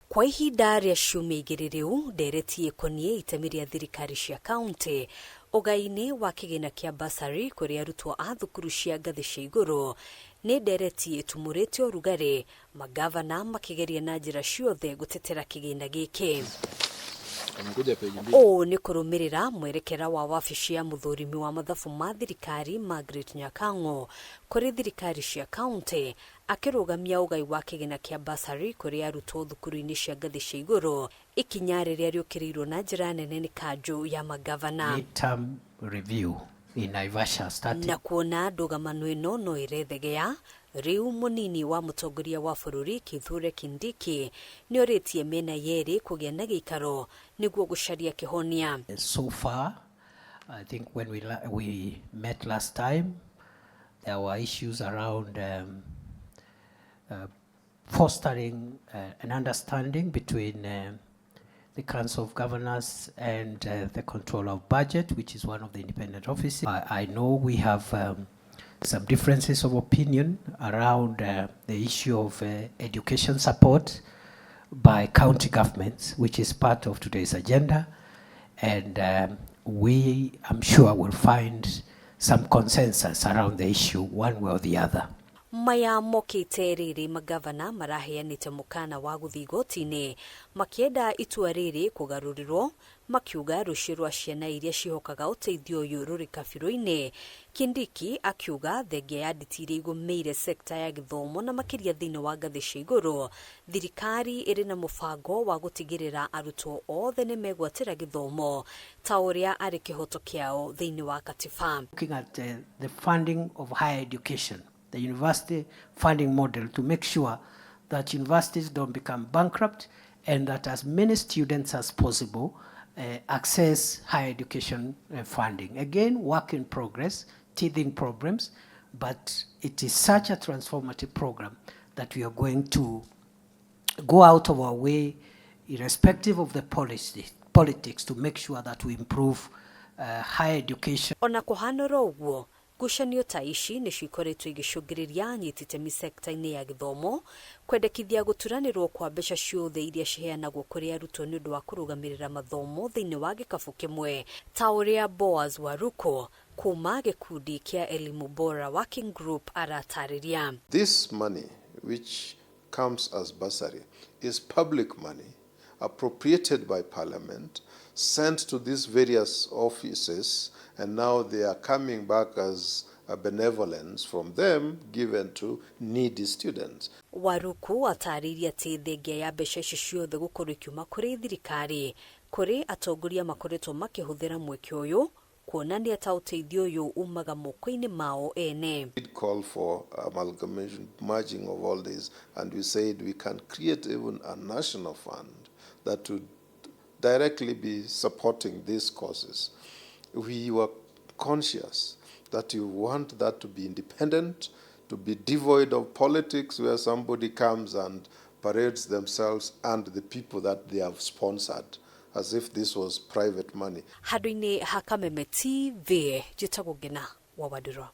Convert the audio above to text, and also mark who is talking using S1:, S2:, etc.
S1: Kwa ihinda rĩa ciumia igĩrĩ rĩu, ndereti ĩkoniĩ itemi rĩa thirikari cia kauntĩ ũgai-inĩ wa kĩgĩna kĩa bursary kũrĩ arutwo a thukuru cia ngathĩ cia igũrũ nĩ ndereti ĩtumũrĩte ũrugarĩ, mangavana makĩgeria na njĩra ciothe gũtetera kĩgĩna gĩkĩ.
S2: Amekuja page mbili.
S1: Ũũ nĩ kũrũmĩrĩra mwerekera wa wabici ya mũthũrimi wa mathabu ma thirikari Margaret Nyakang'o kũrĩ thirikari cia kauntĩ akĩrũgamia ũgai wa kĩgĩna kĩa bursary kũrĩ arutwo thukuru-inĩ cia ngathĩ cia igũrũ, ikinya rĩrĩa rĩũkĩrĩirwo na njĩra nene nĩ kanjũ ya mangavana.
S3: Midterm review in Naivasha starting.
S1: Na kuona ndũgamano ĩno no ĩrethegea, rĩu mũnini wa mũtongoria wa bũrũri Kithure Kindiki nĩorĩtie mĩena yerĩ kũgĩa na gĩikaro nĩguo gũcaria kĩhonia.
S3: So far, I think when we met last time, there were issues around fostering an understanding between the Council of Governors and the Controller of Budget, which is one of the independent offices. I know we have some differences of opinion around the issue of education support by county governments, which is part of today's agenda. And we, I'm sure, will find some consensus around the issue one way or the other.
S1: Maya mokĩte rĩrĩ magavana maraheanĩte mũkana wa gũthiĩ igoti-inĩ makĩenda itua rĩrĩ kũgarũrĩrwo, makiuga rũciũ rwa ciana iria ciĩhokaga ũteithio ũyũ rũrĩ kabirũ-inĩ. Kindiki akiuga thengia ya nditi iria igũmĩire sekta ya gĩthomo na makĩria thĩinĩ wa ngathĩ cia igũrũ, thirikari ĩrĩ na mũbango wa gũtigĩrĩra arutwo othe nĩ megwatĩra gĩthomo ta ũrĩa arĩ kĩhoto kĩao thĩinĩ wa katiba.
S3: Looking at the funding of higher education, the university funding model, to make sure that universities don't become bankrupt and that as many students as possible access higher education funding. Again, work in progress, teething problems, but it is such a transformative program that we are going to go out of our way, irrespective of the politics, to make sure that we improve higher education.
S1: Ona kũhana oro ũguo, ngucanio ta ici nĩcio ikoretwo igĩcũngĩrĩria anyiti itemi sekta-inĩ ya gĩthomo kwendekithia gũturanĩrwo kwa mbeca ciothe iria ciheanagwo kũrĩ arutwo nĩ ũndũ wa kũrũgamĩrĩra mathomo thĩinĩ wa gĩkabu kĩmwe, ta ũrĩa Boaz Waruko kuma gĩkundi kĩa Elimu Bora Working Group aratarĩria.
S4: This money, which comes as bursary, is public money appropriated by Parliament, sent to these various offices, and now they are coming back as a benevolence from them given to needy students.
S1: Waruku atarĩirie atĩ thengia ya mbeca ici ciothe gũkorwo ikiuma kũrĩ thirikari, kũrĩ atongoria makoretwo makĩhũthĩra mweke ũyũ kuonania ta ũteithio ũyũ umaga moko-inĩ mao ene.
S4: We did call for amalgamation, merging of all this, and we said we can create even a national fund that would directly be supporting these causes. We were conscious that you want that to be independent, to be devoid of politics, where somebody comes and parades themselves and the people that they have sponsored as if this was private money.
S1: Handũ-inĩ ha Kameme TV, njĩtagwo Ngena wa Wandũrwa.